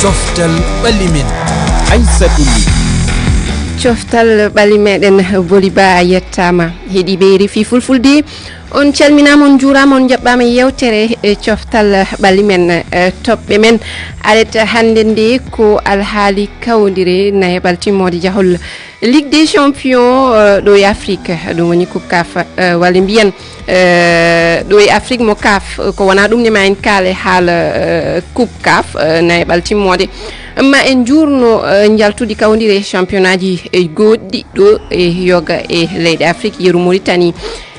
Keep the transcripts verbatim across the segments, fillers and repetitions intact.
Coftal ɓalli men, Aissatou Ly. Coftal ɓalli meɗen, Boli Ba, a yettaama. Heɗiiɓe R F I Fulfulde, on calminaama, on njuuraama, on njaɓɓaama e yeewtere, e coftal ɓalli men, e toɓɓe men. Alet hannde nde ko alhaali kawndire nayaɓal timmoode jahol Ligue des Champions, eh, ɗo e Afrique, ɗum woni Coupe CAF, eh, walla mbiyen, eh, ɗo e Afrique mo CAF, eh, ko wonaa ɗum ne ma en kaale haala, eh, Coupe CAF, eh, nayaɓal timmoode. Ma en njuurno, eh, njaltudi kawndire championnat ji, eh, goɗɗi ɗo e yoga e leyɗe Afrique, yeru Mauritanie,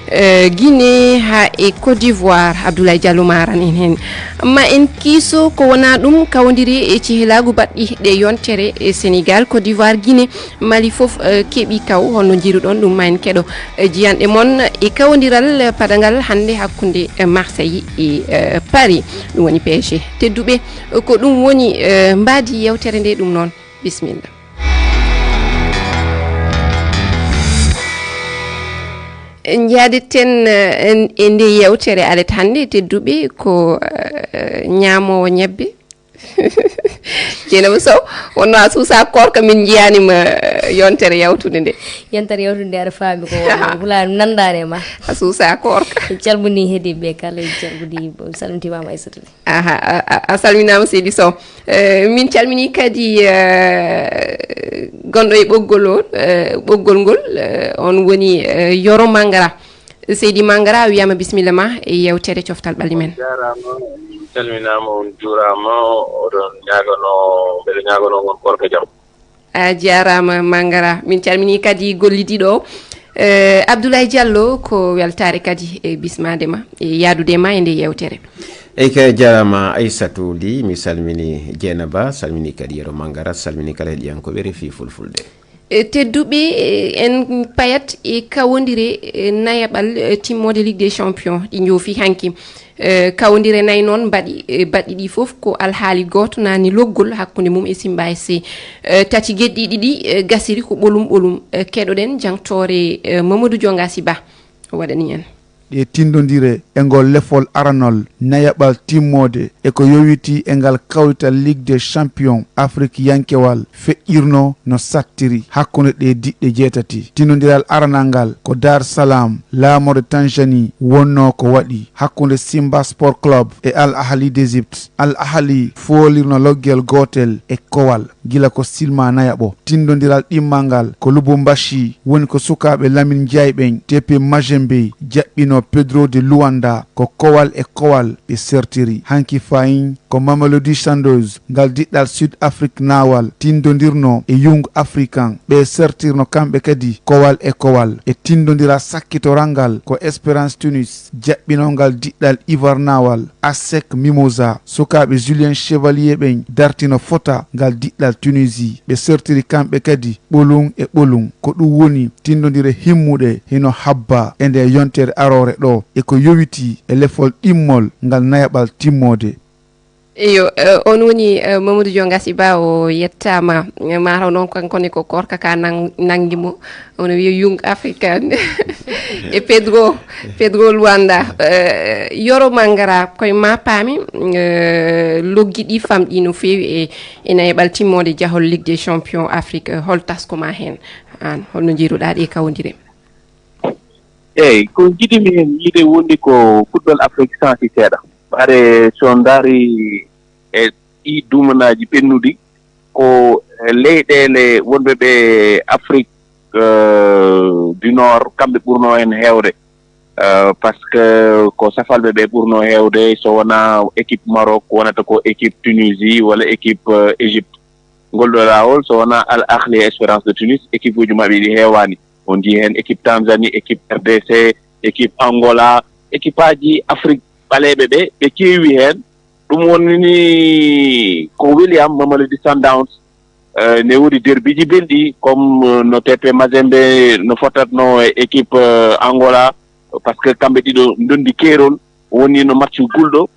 eh, Guinée haa e Côte d'Ivoire, Abdoulaye Diallo maaran en heen. Ma en kiiso ko wonaa ɗum kawndire e cehilaagu baɗɗi ɗe yontere e Sénégal, Côte d'Ivoire, Guinée, Mali fof, eh, keɓi kaw, holno njiiruɗon ɗum? Ma en keɗo, eh, jiyanɗe mon e kawndiral, eh, padangal hannde hakkunde, eh, Marseille e, eh, Paris, ɗum woni P S G. Tedduɓe, eh, ko ɗum woni, eh, mbaadi yewtere nde ɗum noon. Bisimilla. Njaadeten, eh, en, e nde yewtere alet hannde, tedduɓe, ko, eh, ñaamoowo ñebbe. Dieynaba Sow, wonno a suusa koorka, min njiyaanima, eh, yontere yawtunde nde. Yontere yawtunde nde, aɗa faami ko wonno, hula nandaare ma. A suusa koorka. En calmini heɗiiɓe kala, en calmini, salmitimaama Aissatou Ly. Aha, a, a, a salminaama seydi Sow. Eh, min calmini kadi, eh, gonɗo e ɓoggol o, eh, ɓoggol ngol, eh, on woni, eh, Yoro Mangara. Seydi Mangara, a wiyaama bisimilla ma e yewtere coftal ɓalli men. On jaaraama, on calminaama, on juuraama, oɗon ñaagano, mbeɗa ñaagano on koorka jam. A jaaraama Mangara, min calmini kadi gollidiiɗo o. Eh, Abdoulaye Diallo, ko weltaare kadi e bismaade ma, e yaadude ma e nde yewtere. Eyyi kay, a jaaraama Aissatou Ly, mi salmini Dieynaba, salmini kadi Yero Mangara, salmini kala heɗiyankooɓe R F I Fulfulde. E tedduɓe, e, en payat e kawondire, e, nayaɓal, e, timmoode Ligue des Champions ɗi njoofi hanki. E, kawondire nayi noon mbaɗi, e, baɗɗi ɗi fof ko alhaali gooto nani loggol hakkunde mum e Simba S C. E, tati geɗɗi ɗiɗi, e, gasiri ko ɓolum ɓolum. E, keɗoɗen jangtoore, e, Mamadou Diongasi Ba o waɗani en. Ɗe tindondire e ngol lefol aranol nayaɓal timmoode e ko yowitii e ngal kawrital Ligue des Champions Afrique yankewal feƴƴirno no sattiri hakkunde ɗe diɗɗe jeetati. Tindondiral aranal ngal ko Dar Salaam, laamorde Tanzanie, wonnoo ko waɗi hakkunde Simba Sport Club e Al Ahli d'Égypte. Al Ahli foolirno loggel gootel e Kowal gila ko silma nayaɓo. Tindondiral ɗimmal ngal ko Lubumbashi, woni ko sukaaɓe Lamine Ndiaye ɓen, T P Mazembe, jaɓɓino Pedro de Luanda. Ko Kowal e Kowal ɓe sertiri. Hanki fayin ko Mamelodi Sundowns ngal diɗɗal Sud Afrique naawal tindondirno e Young African. Ɓe sertirno kamɓe kadi Kowal e Kowal. E tindondiral sakkitoral ngal ko Esperance Tunis jaɓɓinongal diɗɗal Ivoire naawal, A S E C Mimosa. Sukaaɓe Julien Chevalier ɓen dartino fota ngal diɗɗal Tunisie. Ɓe sertiri kamɓe kadi ɓolum e ɓolum. Ko ɗum woni tindondire himmuɗe hino habba e nde yontere aroore ɗo e ko yowitii e lefol ɗimmol ngal nayaɓal timmoode. Eyo, eh, on woni, eh, Mamadou Diongasi Ba, o yettaama. Eh, mataw noon kankone ko korka ka nang-, nangi mo. Ono wiya Young African. E Pedro, Pedro Luanda. Eh, Yoro Mangara, koye ma paami, eh, loggi ɗi famɗi no feewi e, e nayaɓal timmoode jahol Ligue des Champions Afrique. Eh, hol tasko ma heen? Aan, holno njiiruɗaa ɗe kawondire? Eyi, ko njiɗimi heen yiide woni ko football Afrique sansi seeɗa. Ɓaade so ndaari e ɗi dumunaaji ɓennuɗi, ko leyɗeele wonɓe ɓe Afrique, euh, du Nord, kamɓe ɓurno heen heewde. Euh, parce que ko safalɓe ɓe ɓurno heewde, so wonaa équipe Maroc, wonata ko équipe Tunisie walla équipe, euh, Égypte. Ngol ɗo laawol, so wonaa Al Ahli e Espérance de Tunis, équipe uji maɓɓe ɗi heewaani. On njii heen équipe Tanzanie, équipe R D C, équipe Angola, équipe aji Afrique ɓaleeɓe ɓe, ɓe keewi heen. Ɗum woni ko William Mamelodi Sundowns, eh, ne woodi derbiiji belɗi, comme, eh, no T P Mazembe no fottatno e équipe, eh, Angola, parce que kamɓe ɗiɗo ndondi keerol, woni no match gulɗo.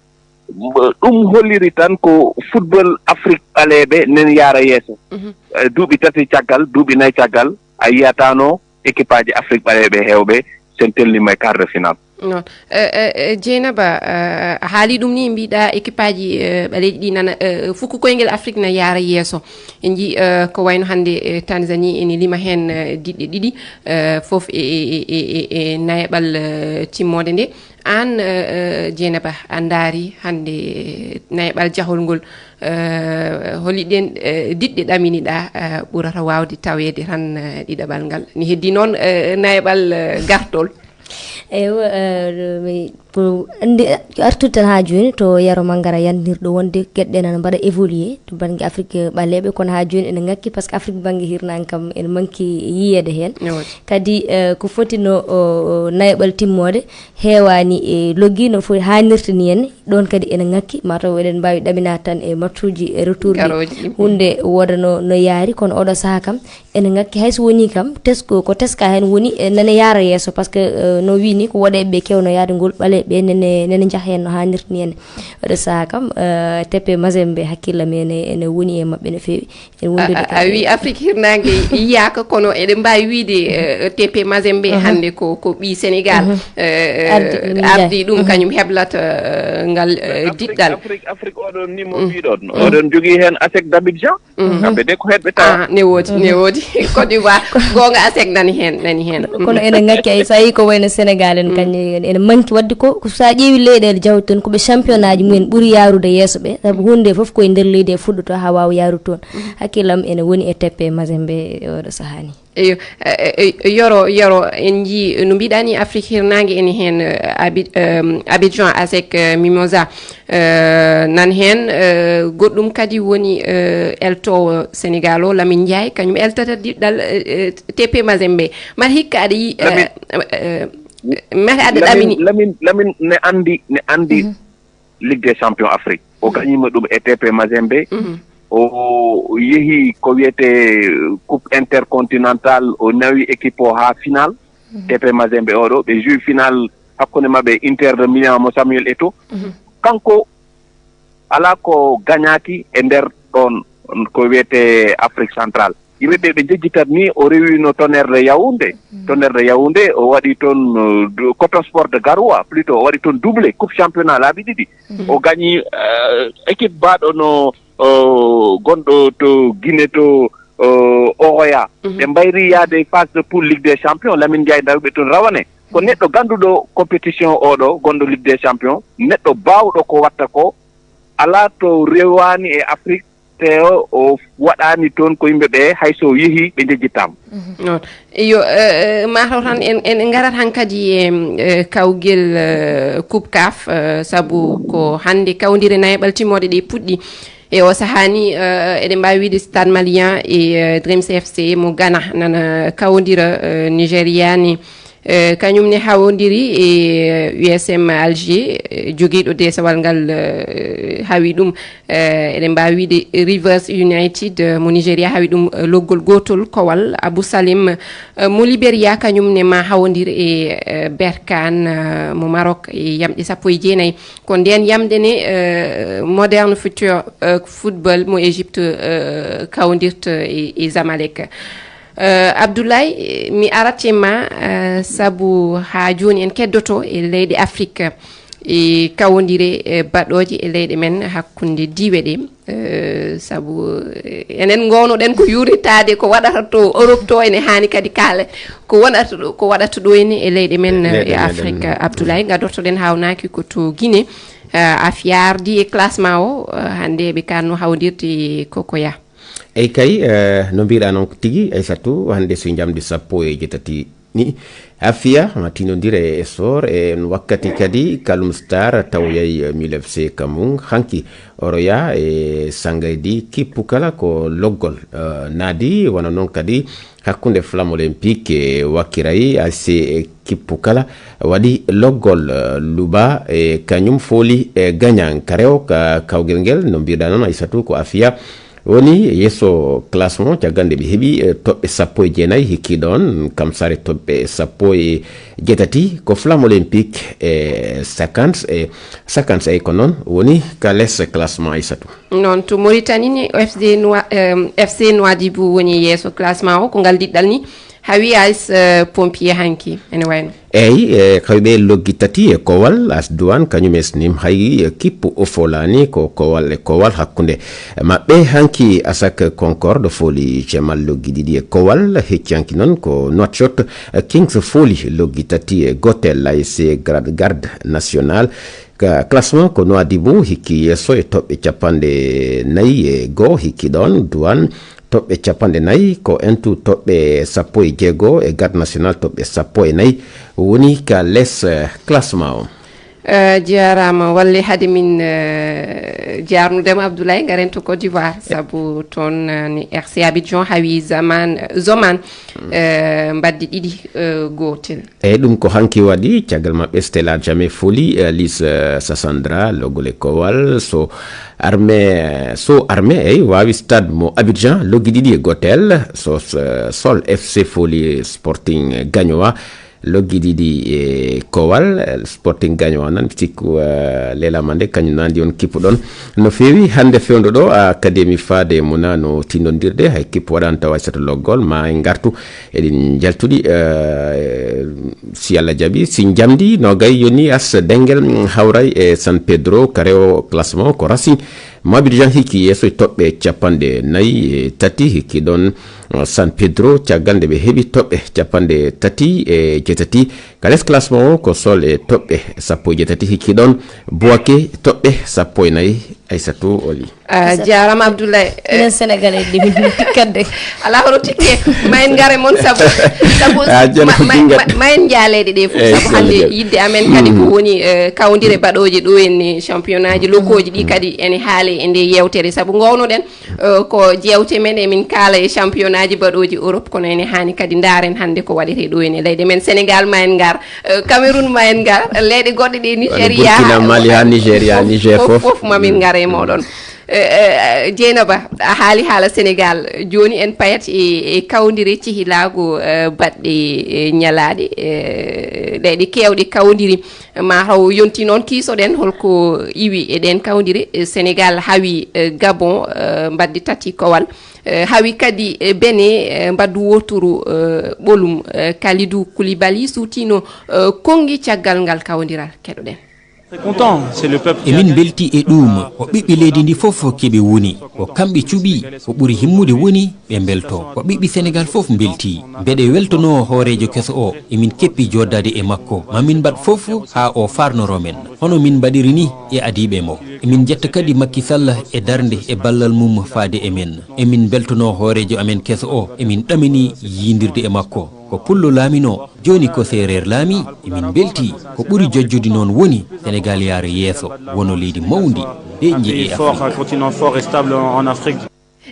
Ɗum holliri tan ko football Afrique ɓaleeɓe nen yaara yeeso. Mhm. Eh, duuɓi tati caggal, duuɓi nayi caggal, a yiyataano équipe aji Afrique ɓaleeɓe heewɓe sen telnima e quart de finale. Noon. Eh, eh, eh, Jeynaba, eh, a haali ɗum ni, mbiɗa équipe aji, eh, ɓaleeji ɗi nana, eh, fukku koyngel Afrique na yaara yeeso. En njii, eh, ko wayno hannde, eh, Tanzanie ene lima heen, eh, diɗɗe ɗiɗi, eh, fof e, e, e, e, e nayaɓal, eh, timmoode nde. Aan, eh, eh, Jeynaba, a ndaari hannde, eh, nayaɓal jahol ngol, eh, holi ɗeen, eh, diɗɗe ɗaminiɗa, eh, ɓurata waawde taweede tan, eh, ɗiɗaɓal ngal? Ni heddi noon, eh, nayaɓal, eh, gartol. Ewa, eh, mi- ko andi, eh, artude tan haa jooni to Yero Mangara yannirɗo wonde geɗe ɗe nana mbaɗa évoluer to bannge Afrique ɓaleeɓe, kono haa jooni ene ŋakki, parce que Afrique bannge hirnaange kam ene manki yiyeede heen. Ne woodi. Kadi, eh, ko foti no, o, o, nayaɓal timmoode heewaani e loggi no foti haanirta ni en, ɗoon kadi ene ŋakki, mataw eɗen mbaawi ɗaminaade tan e matchuji e retourji. Garooji. Huunde wooda no, no yaari, kono oɗo sahaa kam ene ŋakki, hay so wonii kam tesko, ko teska heen woni, eh, nana yaara yeeso, parce que, eh, no wii ni, ko woɗeeɓe ɓe kewno yaade ngol, ɓaleeɓe ɓe nene, nene njaha heen no haanirta ni en. Oɗo sahaa kam, eh, T P Mazembe hakkille am ene, ene woni e maɓɓe no feewi. Ene A, wondude a, a kam. Wii Afrique hirnaange yiyaaka, kono eɗen mbaawi wiide, eh, T P Mazembe hannde ko, ko ɓii Sénégal, eh, eh, Ardi ɗum, ardi ɗum, kañum heblata, eh, ngal, eh, Afrique, diɗɗal. Afrique, Afrique oɗo ni mo mbiɗon. Oɗon jogii heen ASEC d'Abidjan. Kamɓe de ko heɓɓe tawa. Ah, ne woodi, ne woodi. Côte d'Ivoire, goonga, ASEC nani heen, nani heen. Kono ene ŋakki, ay, so a yii ko wayno Sénégal en, kañum en, ene manki waɗde ko, ko so a ƴeewi leyɗeele jawɗe toon, ko ɓe championnat ji mumen ɓuri yaarude yeeso ɓe, sabu huunde fof ko e nder leydi e fuɗɗoto haa waawa yaarude toon. Hakkille am ene woni e T P Mazembe e oɗo sahaa ni. Eyo, eh, eh, eh, Yoro, Yoro, en njii, no mbiɗa ni, Afrique hirnaange ene heen, eh, Abi-, ehm, Abidjan, ASEC, eh, Mimosa, eh, nan heen, eh, goɗɗum kadi woni, eh, eltoowo Sénégal o, Lamine Ndiaye, kañum eltata diɗɗal, eh, eh, T P Mazembe. Mbaɗa hikka aɗa yi-, eh, Lamine, eh, mbaɗa aɗa Lamine, ɗamini. Lamine, Lamine ne anndi, ne anndi Ligue des Champions Afrique. O gañiima ɗum e T P Mazembe. O yehi ko wiyetee Coupe Intercontinental, o nawi équipe o haa final. T P Mazembe oɗo, ɓe joue final hakkunde maɓɓe Inter de Milan mo Samuel Eto'o. Kanko alaa ko gañaaki e nder ɗoon ko wiyetee Afrique Centrale. Yimɓe ɓe, ɓe njejjitat ni, o rewino Tonnerre de Yaoundé. Tonnerre de Yaoundé, o waɗi toon, euh, du-, Coton Sport de Garoua, plutôt, o waɗi toon doublé, Coupe Championnat laabi ɗiɗi. O gañi, euh, équipe baɗo no, euh, gonɗo to Guinée to, euh, Oroya. Ɓe mbayri yaade phase de poule Ligue des Champions, Lamine Ndiaye ndawi ɓe toon rawane. Ko neɗɗo gannduɗo compétition oɗo, gonɗo Ligue des Champions, neɗɗo baawɗo ko watta ko, alaa to rewaani e Afrique, te o, o waɗaani toon ko yimɓe ɓe, hay so yehi ɓe njejjitaama. Noon. Iyo, eh, eh, mataw tan en, en, en ngarat hankadi e, eh, kawgel, eh, Coupe CAF, eh, sabu ko hannde kawndire nayaɓal timmooɗe ɗe puɗɗi. E o sahaa ni, eh, eɗen mbaawi wiide Stade Malien e, eh, Dreams F C mo Ghana nana kawndira, eh, Nigeria ni. Eh, kañum ne hawondiri e, eh, U S M Alger, eh, jogiiɗo deesawal ngal, eh, hawi ɗum. Eh, eɗen mbaawi wiide Rivers United, eh, mo Nigeria hawi ɗum, eh, loggol gootol kowal. Abu Salim, eh, mo Liberia, kañum ne ma hawondir e, eh, Berkane, eh, mo Maroc e yamɗe sappo e jeenayi. Ko ndeen yamde ne, eh, Modern Future, eh, Football mo Égypte, eh, kawdirta e, e Zamalek. Eh, Abdoulaye, mi arat e ma, eh, sabu haa jooni en keddoto e leyɗe Afrique, e kawondire, eh, baɗooje e leyɗe men hakkunde diiwe ɗe. Eh, sabu, eh, enen ngownoɗen ko yuuritaade ko waɗata to Europe to, ene haani kadi kaalen ko waɗata ɗo, ko waɗata ɗo ene e leyɗe men, eh, e Afrique. Abdoulaye, ngadortoɗen hawnaaki ko to Guinée. Eh, Afia ardi e classement o, eh, hannde ɓe kanno hawdirde ko koya. Eyi kay, eh, no mbiɗa noon tigi, Aysatu, hannde so njamdi sappo e jeetati ni, Afia ma tinondire e Sor e wakkati kadi Kalum Star tawoyay, eh, Mil F C Kamung, hanki Oroya e Sangaydi kippu kala ko loggol, eh, naadi, wano noon kadi hakkunde Flamme Olympique e Wakiray A C kippu kala waɗi loggol, eh, Luba e kañum fooli, eh, gañan karewo ka kawgel ngel, no mbiɗa noon Aysatu, ko Afia woni yeeso classement, caggal nde ɓe heɓi, eh, toɓɓe sappo e jeenayi, hikki ɗoon kam sare toɓɓe sappo e jeetati, ko Flamme Olympique e Sakans, e Sakans, eyi ko noon woni ka les classement, Aysatu. Noon to Mauritanie ni, F C Noi-, em, F C Nouadhibou woni yeeso classement o, ko ngal diɗɗal ni. Hawi Ice, eh, pompier hanki, ene wayno. Eyi, e kawɓe loggi tati e kowal, as duwan, kañum e snim hay, e kippu o folani ko kowal e kowal hakkunde maɓɓe. Hanki Asak Concorde foli cemal loggi ɗiɗi e kowal, hecci hanki noon ko Nouakchott, eh, Kings foli loggi tati e gotel, A S C Grad Garde National. Ka classement ko Nouadhibou hikki yeeso e toɓɓe capanɗe nayi e goo, hikki ɗoon Douane toɓɓe capanɗe nayi, ko Entu toɓɓe sappo e jeego e Garde National toɓɓe sappo e nayi woni ka les, eh, classement o. Eh, jaaraama, walle hade min, eh, jaarnudema Abdoulaye, ngaren to Côte d'Ivoire, sabu toon, eh, ni R C Abidjan hawi Zaman, eh, Zoman, eh, mbaddi ɗiɗi, eh, gootel. Eyi, ɗum ko hanki waɗi, caggal maɓɓe Stella Jamais foli, eh, Lis, eh, Sassandra, logol e kowal, so arme, so arme, eyi, wawi stade mo Abidjan, loggi ɗiɗi e gotel, so, so, Sol F C foli Sporting Gagnoa, loggi ɗiɗi e kowal, eh, Sporting Gagnoa nan, sikku, eh, Lela Mande, kañum nandi on kippuɗon. No feewi, hannde fewndo ɗo, Académie faade e mona no tinndondirde, hay kippu waɗan tawa Aysata Loggol, ma en ngartu, eɗen njaltudi, eh, si Allah jaɓi, si njamdi nogay yoni as dengel, mm, hawray e San Pedro, ka rewo classement ko Racing, Mabidi Jean hikki yeeso e toɓɓe capanɗe nayi e tati, hikki ɗon, uh, San Pedro, caggal nde ɓe heɓi toɓɓe capanɗe tati e jeetati. Ka les classement o ko Sol e toɓɓe sappo e jeetati, hikki ɗon Boake toɓɓe sappo e nayi, Aysatu Oli. A jaaraama Abdoulaye. Minen Sénégalais ɗi min tikkande. Alaa hono tikke, ma en ngare mon sabu, sabu Ah, jara ma, ko ma, dingal. ma, ma en njaaleɗe ɗe fof, Eh, sabu hannde Sénégal. Yidde amen kadi ko Mm. woni, eh, kawndire baɗooje ɗo en e championnat ji locaux ji ɗi kadi ene haale e nde yewtere, sabu ngownoɗen, eh, ko jewte men emin kaala e championnat ji baɗooji Europe, kono ene haani kadi ndaaren hannde ko waɗete ɗo en e leyɗe men. Sénégal ma en ngar, eh, Cameroun ma en ngar, leyɗe goɗɗe ɗe, Wano Nigeria, Burkina, Mali, ha Nigeria, fof, Niger fof, fof. Fof ma min ngar e moɗon. Eh, eh, Dieynaba, a haali haala Sénégal. Jooni en payat e, e kawndire cehilaagu, eh, baɗɗe, eh, ñalaaɗe, eh, leyɗe keewɗe kawndiri. Ma taw yonti noon kiisoɗen holko iwi e ɗeen kawndire. Eh, Sénégal hawi, eh, Gabon, eh, mbaddi tati kowal. Eh, hawi kadi, eh, Benin, eh, mbaddu wooturu, eh, ɓolum. Eh, Kalidou Koulibaly suutino, eh, konngi caggal ngal kawndiral. Keɗoɗen. Emin mbelti e ɗuum, ko ɓiɓɓe leydi ndi fof keɓe woni, ko kamɓe cuɓi, ko ɓuri himmude woni ɓe mbelto. Ko ɓiɓɓe Senegaal fof mbelti. Mbeɗe weltonoo hooreejo keso o, emin keppi jooɗdaade e makko. Ma min mbaɗ fof haa o faarnoroo men, hono min mbaɗiri ni e adiiɓe mo. Emin njetta kadi Makki Sall e darnde e ballal mum faade e men. Emin mbeltonoo hooreejo amen keso o, emin ɗamini yiyndirde e makko. Ko pullo laaminoo, jooni ko seereer laamii, emin mbeltii. Ko ɓuri jojjude noon woni Senegaal yaara yeeso, wona leydi mawndi, deeƴndi e Afrik. Fort, un continent fort et stable en, en Afrique.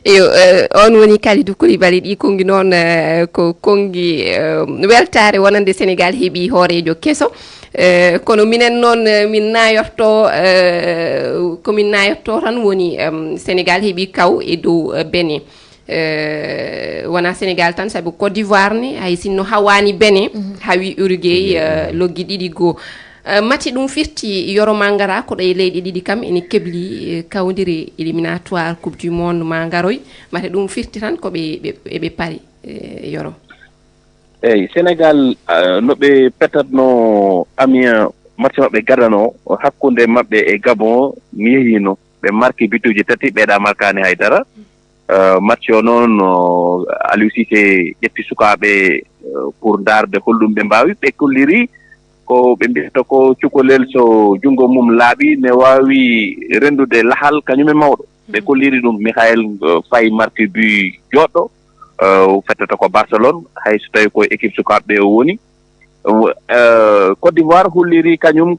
Eyo, eh, on woni Kalidou Koulibaly. Ɗi konngi noon, eh, ko konngi, eh, weltaare wonande Senegaal heɓi hooreejo keso. Eh, kono minen noon, eh, min nayorto, eh, ko min nayorto tan woni, em, Senegaal heɓi kaw e dow, eh, Benin. Eh, wonaa Senegaal tan, sabu Côte d'Ivoire ni, hay sinno hawaani Benin, hawi Uruguay, eh, loggi ɗiɗi goo. Eh, mati ɗum firti Yoro Mangara, ko ɗo e leyɗe ɗiɗi kam ene kebli, eh, kawndire éliminatoire Coupe du Monde ma ngaroy. Mate ɗum firti tan ko ɓe, ɓe, ɓe, ɓe pari, eh, Yoro. Eyi, Senegaal, ah, no ɓe pettatno Amiens, match maɓɓe gadano, hakkunde maɓɓe e Gabon, mi yehiino. Ɓe marki bituuji tati, ɓeyɗa markaani hay dara. Eh, match o noon, o, Aliou Cissé ƴetti sukaaɓe, eh, pour ndaarde holɗum ɓe mbaawi. Ɓe kolliri ko ɓe mbiyata ko cukalel, so junngo mum laaɓi, ne waawi renndude lahal kañum e mawɗo. Ɓe kolliri ɗum. Mikayil, eh, Faye marki but jooɗɗo, eh, fettata ko Barcelone, hay so tawi ko équipe sukaaɓe ɓe o woni. Eh, Côte d'Ivoire holliri kañum,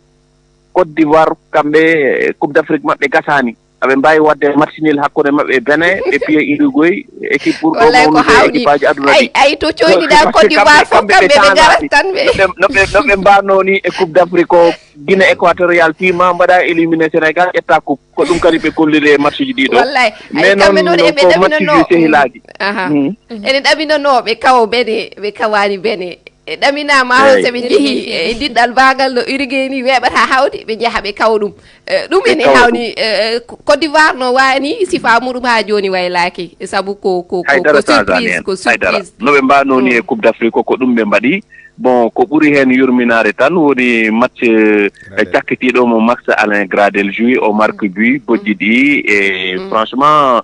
Côte d'Ivoire, kamɓe, eh, Coupe d'Afrique maɓɓe gasaani. Aɓe mbaawi waɗde match nul hakkunde maɓɓe e Benin, ɓe piya Uruguay, équipe ɓurɗo Wallay ko mawnude hawɗi. Équipe aji aduna Ay, ɗi. Ay, to coyniɗaa Parce que Côte d'Ivoire kamɓe, fof, kamɓe kamɓe ɓe ɓe ngarat changé. Tan ɓe. No ɓe, no ɓe, no ɓe mbaanoo ni e Coupe d'Afrique o, Guinée Équatoriale fiima mbaɗa éliminé Sénégal, ƴetta coupe. Ko ɗum kadi ɓe kolliri e match ji ɗiɗo. Wallay. Ay, Mais kamɓe noon noon no eɓe ko match ji ɗaminanoo. Sehilaaji. Aha. Mm. Eɗen ɗaminanoo ɓe kawo Benin, ɓe kawaani Benin. E ɗaminaa ma hol so ɓe njehii e diɗɗal baagal no irigee nii weeɓata hawde, ɓe njaha ɓe kawa ɗum. Eh, ɗum ene hawni, eh, Côte d'Ivoire no waani sifaa muɗum haa jooni waylaaki, sabu ko, ko, ko, ko surprise, ko surprise. No ɓe mbaanoo nii e Coupe d'Afrique ko, ko ɗum ɓe mbaɗi. Bon, ko ɓuri heen yurminaade tan woni match, eh, cakkitiiɗo mo Max Alain Gradel joué, o marque but, bojji ɗi, e franchement,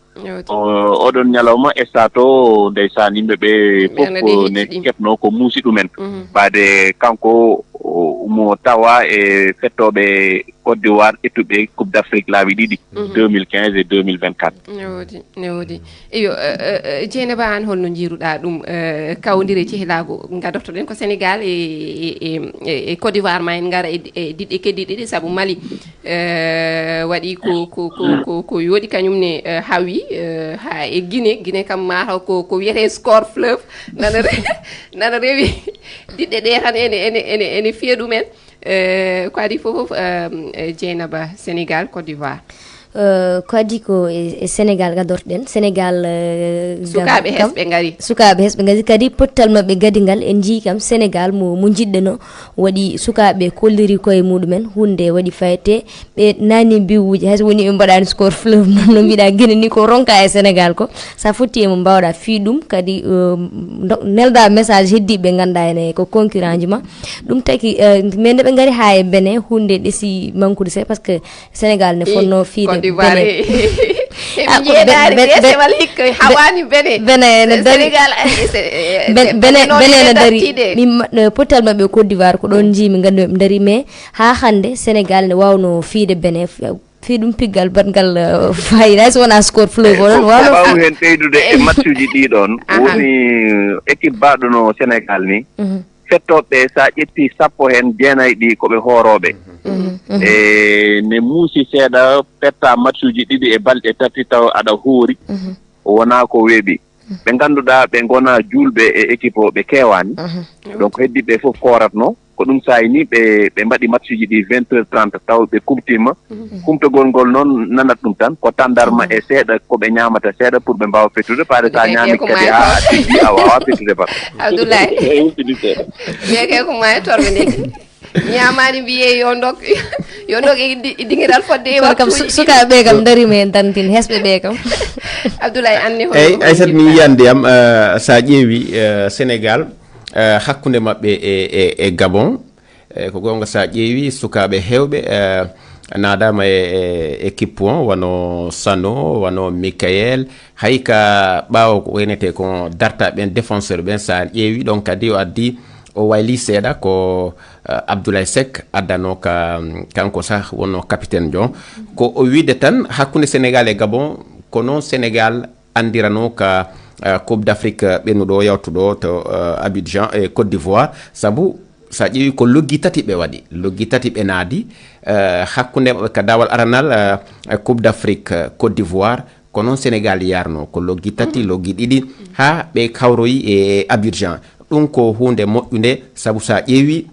o-, oɗon ñalawma e sato, ndeysaan, yimɓe ɓe fof ne keɓnoo ko muusi ɗumen. Mbaade kanko, o, mo tawa e fettooɓe Côte d'Ivoire ƴettuɓe Coupe d'Afrique laabi ɗiɗi, deux mille quinze et deux mille vingt-quatre. Ne woodi, ne woodi. Eyo, eh, eh, eh, Dieynaba, aan holno njiiruɗaa ɗum, eh, kawndire cehilaagu ngadortoɗen ko Sénégal e, e, e, e, e Côte d'Ivoire, ma en ngara e, e diɗɗe keddiiɗe ɗiɗi, sabu Mali, eh, waɗi ko, ko, ko, ko, ko yooɗi kañum ne, eh, hawi, eh, haa e Guinée. Guinée kam mataw ko, ko wiyetee score fleuve, nana re-, nana rewi diɗɗe ɗe tan ene, ene, ene, ene fiya ɗumen. Eh, ko adii fof fof, eh, eh, Dieynaba, Sénégal, Côte d'Ivoire. Eh, ko adii ko e, e Sénégal gadortoɗen. Sénégal, eh, sukaaɓe hesɓe ngari. Sukaaɓe hesɓe ngari, kadi pottal maɓɓe gadi ngal, en njii kam Sénégal mo, mo njiɗɗeno, waɗi sukaaɓe kolliri koye muɗumen, huunde waɗi fayte, ɓe nani mbiwuji, hay so woni ɓe mbaɗani score fleuve noon no mbiɗa Guinée ni ko ronka e Sénégal ko, sa fotti e mo mbawɗa fii ɗum, kadi, eh, ndo-, nelda message heddiɓe ngannduɗaa ene ko concurrent ji ma. Ɗum taki, eh, mais nde ɓe ngari haa e Benin, huunde ɗesi mankude seeɗa, par ce que Sénégal ne fonnoo fiide Benin. Ah, ko Be-, Be-, Be-, Benin ene dari. Min ma-, eh, pottal maɓɓe e Côte d'Ivoire, ko ɗoon njiimi nganndu ɓe ndari, mais haa hannde Sénégal ne waawnoo fiide Benin, f-, fii ɗum piggal baɗngal, eh, fayida, hay so wonaa score fleuve o ɗon waawnoo. Ko ɓaawi heen ɓeydude e matchuji ɗii ɗoon, woni équipe baaɗo no Sénégal ni, fettooɓe, so a ƴettii sappo heen jeenayi ɗi ko ɓe hoorooɓe. E ne muusi seeɗa, petta matchuji ɗiɗi e balɗe tati taw aɗa hoori, wonaa ko weeɓi. Ɓe ngannduɗaa ɓe ngonaa juulɓe e équipe o, ɓe keewaani. Donc, heddiiɓe fof kooratno. Ko ɗum saayi ni ɓe, ɓe mbaɗi matchuji ɗi vingt heures trente, taw ɓe kumtiima. Kumtogol ngol noon nanat ɗum tan, ko tanndarma e seeɗa ko ɓe ñaamata seeɗa pour ɓe mbaawa fettude, faade so a ñaami kadi haa a tigi a waawaa fettude bal. Abdoulaye. Mbiyetee ko maa e torɓe nde. Ñaamaani mbiyee yo ndok, yo ndok e di-, dingiral fodde e waktuuji. Kam su-, sukaaɓe kam ndariima heen tan tin, hesɓe ɓe kam. Abdoulaye, anne hono. Eyi, Aissata, mi yiyande am, eh, so a ƴeewi, eh, Sénégal, eh, hakkunde maɓɓe e, e, e Gabon, eh, ko goonga, so a ƴeewi sukaaɓe heewɓe, eh, naadaama e, e équipe o, wano Sano, wano Michael, hay ka ɓaawo ko waynetee ko darta ɓen défenseur ɓen, so a ƴeewi ɗon kadi o addi, o wayli seeɗa ko, eh, Abdoulaye Seck addano ka, kanko sah wonno capitaine jo. Ko o wiide tan hakkunde Sénégal e Gabon, ko noon Sénégal anndirano ka, eh, Coupe d'Afrique, eh, ɓennuɗo yawtuɗo to, eh, Abidjan e Côte d'Ivoire, sabu so a ƴeewi ko loggi tati ɓe waɗi, loggi tati ɓe naadi, eh, hakkunde maɓɓe ka daawal aranal, eh, Coupe d'Afrique, eh, Côte d'Ivoire, ko noon Sénégal yarno, ko loggi tati, loggi ɗiɗi, haa ɓe kawroyi e Abidjan. Ɗum ko huunde moƴƴunde, sabu so a ƴeewi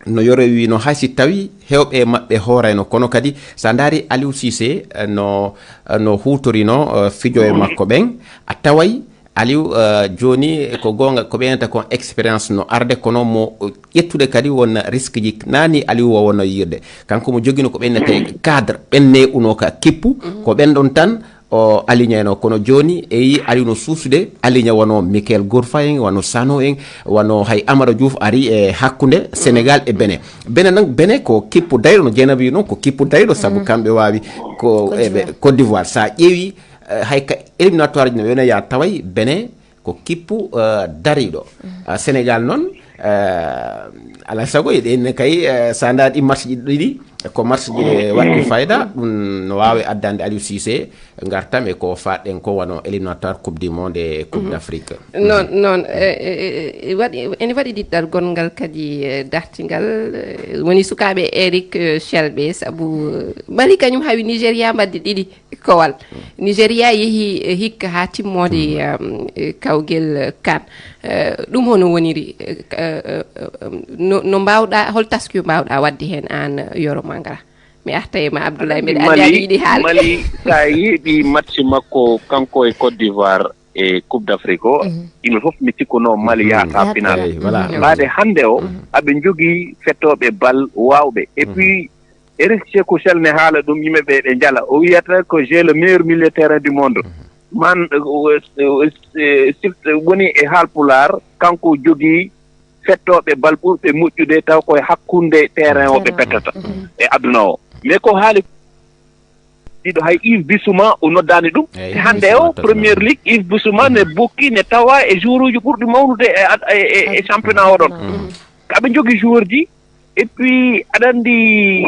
no yorowi no hay si tawi heewɓe e maɓɓe hoorayno, kono kadi so a ndaari Aliou Cissé, eh, no, eh, no huutorino, eh, fijo e makko ɓen, a taway Aliou, eh, jooni ko goonga ko ɓeynata kon expérience no arde, kono mo ƴettude kadi won risque ji naani Aliou o wonno yirde. Kanko mo jogino ko ɓeynata cadre, ɓen neeɓuno ka kippu, ko ɓen ɗon tan o alignayno, kono jooni e yi Aliou no suusude aligne wano Michael Gourfa en, wano Sano en, wano hay Amara Diouf ari e hakkunde Sénégal e Benin. Benin nan, Benin ko kippu dayɗo, no Dieynaba wi noon, ko kippu dayɗo, sabu kamɓe waawi ko e ɓe Côte d'Ivoire. Sa ƴeewi, eh, hay ka éliminatoire ji no wena ya taway Benin ko kippu, eh, dariɗo. Ah, Sénégal noon, eh, alaa sago eɗen kay, eh, sa ndaari ɗi match ji ɗiɗi, ko match ji waɗɗi fayda, ɗum no waawi addande Aliou Cissé ngartam e ko faɗɗen ko wano éliminatoire Coupe du Monde e Coupe d'Afrique. Noon, noon, eh, eh, eh, eh, waɗi, ene waɗi diɗɗal gonngal kadi, eh, dartingal, eh, woni sukaaɓe Eric, eh, Shelbe, sabu, eh, Mali kañum hawi Nigeria mbaddi ɗiɗi kowal. Nigeria yehi, eh, hikka haa timmoode, em, eh, kawgel, eh, kan. Eh, ɗum hono woniri, eh, eh, eh, no, no mbaawɗa, hol taski mbaawɗa waɗde heen aan, eh, Yoro Mangara? Mi arta e ma, Abdoulaye, mbeɗa anndi aɗa yiɗi haalde. Mali, sa yeeɓi match makko kanko e Côte d'Ivoire, e Coupe d'Afrique o, yimɓe fof mi sikkuno Mali yahata final. Eyi, voilà. Mbaade hannde o, aɓe njogii fettooɓe bal waawɓe. Et puis, Eric Cheikhou Chel ne haala ɗum, yimɓe ɓe ɓe njala. O wiyata ko j'ai le meilleur milieu de terrain du monde. Man, euh, euh, euh, sif-, woni e Haalpulaar, kanko jogii fettooɓe bal ɓurɓe moƴƴude taw koye hakkunde terrain o ɓe pettata e aduna o. Mais ko haali ɗiɗo, hay Yves Bissouma o noddaani ɗum. Eyi, hannde Bissouma o, Premier League, Yves Bissouma ne bokki, ne tawa e joueuruuji ɓurɗi mawnude e ad-, e, e, e championnat o ɗon. Aɓe njogii joueurji, et puis aɗa anndi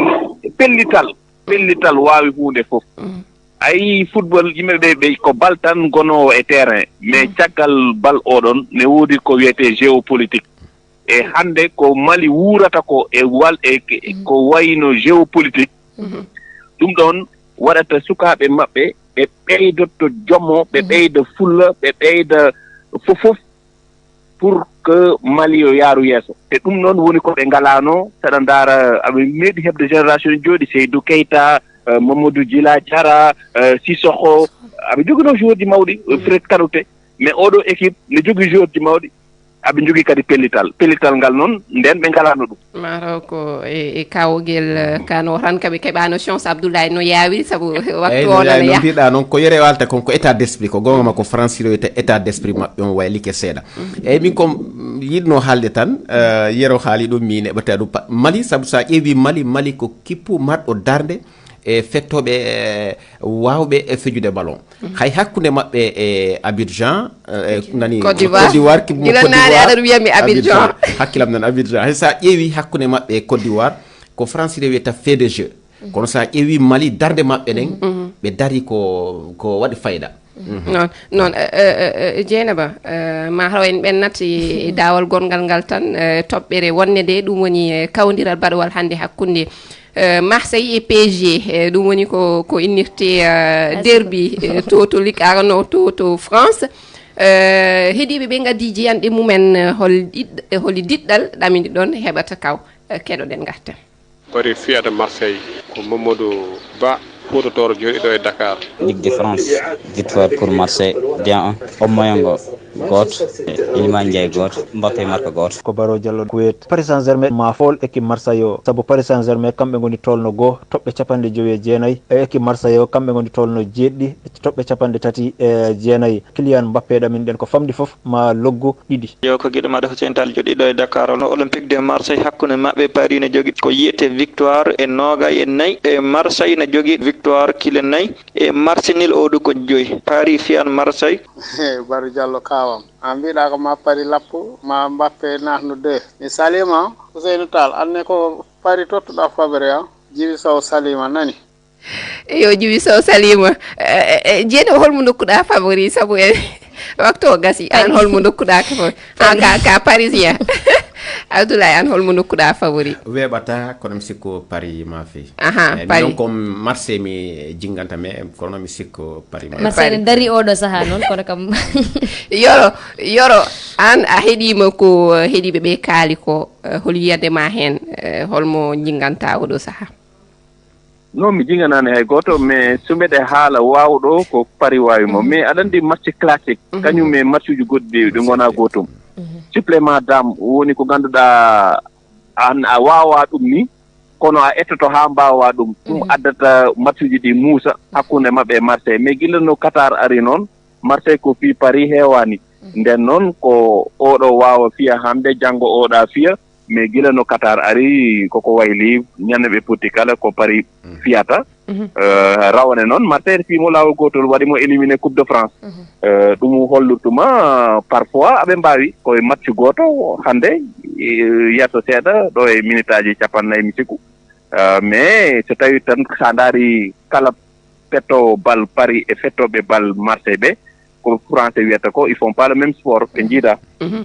pellital, pellital waawi huunde fof. A yii football, yimɓe ɓe, ɓe ko bal tan gonoowo e terrain, mais caggal bal oɗon ne woodi ko wiyetee géopolitique. E hannde ko Mali wuurata ko e wal-, e ke-, ko wayno géopolitique. Ɗum ɗon waɗata sukaaɓe maɓɓe ɓe ɓeydotto jomo, ɓe ɓeyda fulla, ɓe ɓeyda fof fof pour que Mali o yaaru yeeso. E ɗum noon woni ko ɓe ngalaano, saɗa ndaara, aɓe meeɗi heɓde génération jooɗi, Seydou Keita, euh, Mamadou Djila Diarra, euh, Sissoko, aɓe joginoo joueurji mawɗi, euh, Fred Kanouté. Mais oɗo équipe ne jogii joueurji mawɗi, aɓe njogii kadi pellital. Pellital ngal noon, ndeen ɓe ngalaano ɗum. Mataw ko e, e kawgel, eh, kano tan kaɓe keɓano chance Abdoulaye no yaawi sabu waktu o no yaha. Mbiɗa noon ko yere walta kon ko état d'esprit, ko gonga ma ko France wiyata état d'esprit maɓɓe on waylike seeɗa. Eyyi, min ko yiɗno haalde tan, eh, yero haali ɗum mi neɓata ɗum pa-, Mali, sabu sa ƴeewi Mali, Mali ko kippu marɗo darde e fettoɓe, eh, wawɓe e fejude ballon. Hay hakkunde maɓɓe e Abidjan, eh, nani Côte d'Ivoire. Côte d'Ivoire, ki-, gila Côte naane d'Ivoire, aɗa wiyami Abidjan. Abidjan. Hakkilam nan Abidjan. Hay sa ƴeewi hakkunde maɓɓe e Côte d'Ivoire, ko français wiyata fait de jeu. Kono sa ƴeewi Mali, darde maɓɓe ɗen, ɓe dari ko, ko waɗi fayda. Noon, noon, eh, eh, eh, eh, Dieynaba, eh, ma haw en ɓennat e, e daawal gonngal ngal tan, eh, toɓɓere wonde nde, ɗum woni, eh, kawdiral baɗowal hannde hakkunde, eh, Marseille e P S G, eh, ɗum woni ko, ko innirte, eh, derby, eh, to, to Ligue Arno, to, to France. Eh, heɗiiɓe ɓe ngaddi jiyanɗe mumen, eh, hol ɗiɗ-, eh, holi diɗɗal ɗamini ɗon heɓata kaw, eh, keɗoɗen ngarten. Paris fiyata Marseille ko Mamadou Ba, Fuuta Tooro jooɗiiɗo e Dakar. Ligue de France, victoire pour Marseille, deux un. Ommoyongo gooto, Iliman Ndiaye gooto, Mbappé marque gooto. Ko Baro Diallo Kuwait. Paris Saint-Germain ma fool équipe Marseille o, sabu Paris Saint-Germain kamɓe ngoni tolno goo, toɓɓe capanɗe jowi e jeenayi. E équipe Marseille o kamɓe ngoni tolno jeeɗiɗi, toɓɓe capanɗe tati e jeenayi. Kylian Mbappé ɗaminɗen ko famɗi fof ma loggu ɗiɗi. Yo ko giɗo maɗa Hussein Tall jooɗiiɗo e Dakar, ono Olympique de Marseille hakkunde maɓɓe Paris ne jogii ko yiyetee victoire e noogay e nayi, e Marseille ne jogii victoire kile nayi, e match nul o du ko joyi. Paris fiyan Marseille. Baro Diallo kawam. An mbiɗa ko ma Paris lappo, ma Mbappé nahno deux. Mi salima, Ousseynou Tall, anne ko Paris tottuɗa Fabri, a? Jibi Sow salima, nani? Eyo, Jibi Sow salima. Eh, eh, eh, Jeeni, holmo ndokkuɗa favori? Sabu e waktu o gasi. An holmo ndokkuɗa ka favori? An ka, ka parisien. Abdoulaye, an holmo ndokkuɗa favori? Weeɓata, kono mi sikko Paris ma feewi. Aha, eh, Paris. Minon ko Marseille mi jinganta, mais kono mi sikko Paris ma. Marseille ne dari oɗo saha noon, kono kam. Yoro, Yoro, an a heɗima ko, eh, heɗiɓe ɓe kaali ko, eh, hol yiyande ma hen, eh, holmo jinganta oɗo saha? Non, mi jinganaani hay gooto, mais so mbeɗe haala waawɗo ko Paris waawi mo. Mais aɗa anndi match classique, kañum e matchuji goɗɗi ɗi ngonaa gootum. Supplément d'âme woni ko ngannduɗaa an a waawaa ɗum ni, kono a ettoto haa mbaawaa ɗum. Ɗum addata matchuji ɗi muusa hakkunde maɓɓe e Marseille. Mais gila no Qatar ari noon, Marseille ko fii Paris heewaani. Nden noon ko oɗo waawa fiya hannde, janngo oɗa fiya, mais gila no Qatar ari, koko wayli, ñande ɓe potti kala ko Paris fiyata. Eh, rawane noon, Marseille fii mo laawol gootol, waɗi mo éliminé Coupe de France. Eh, ɗum hollirtuma, parfois aɓe mbaawi, ko e match gooto hannde, eh, yeeso seeɗa, ɗo e minitaaji capannayyi mi sikku. Eh, mais so tawi tan sa ndaari kala fettowo bal Paris e fettoɓe bal Marseille ɓe, ko français wiyata ko, ils font pas le même sport, ɓe njiida. Mhm.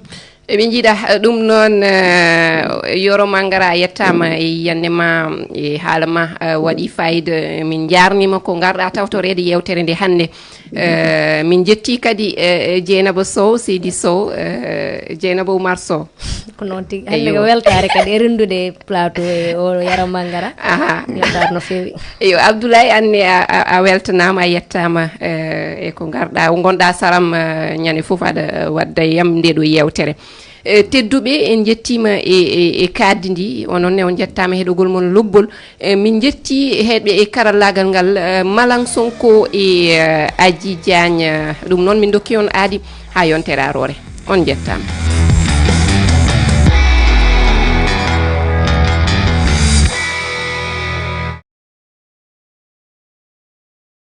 Eɓe njiida, eh, ɗum noon, eh, Yoro Mangara, yettama e yiyannde ma, e haala ma, eh, waɗi fayida. Min njarnima ko ngarɗa tawtoreede yewtere nde hannde. Eh, min njetti kadi eh, Dieynaba Sow, Seydi Sow, eh, Dieynaba Oumar Sow. Ko noon tigi. Hannde ko weltaare kadi e renndude plateau e o Yero Mangara. Aha. Weltaare no feewi. Eyo, Abdoulaye, anne a, a, a weltanaama, a yettaama eh, e ko ngarɗa, ngonɗa saram eh, ñande fof aɗa eh, wadda e yam nde ɗo yeewtere. Eh, tedduɓe, en njettiima e, e, e kaddi ndi, onon ne on njettaama heɗogol mon lobbol. Eh, min njetti heɗɓe e karallaagal ngal, eh, Malang Sonko e eh, Aji Diagne. Ɗum noon min dokki on aadi haa yontere aroore. On njettaama.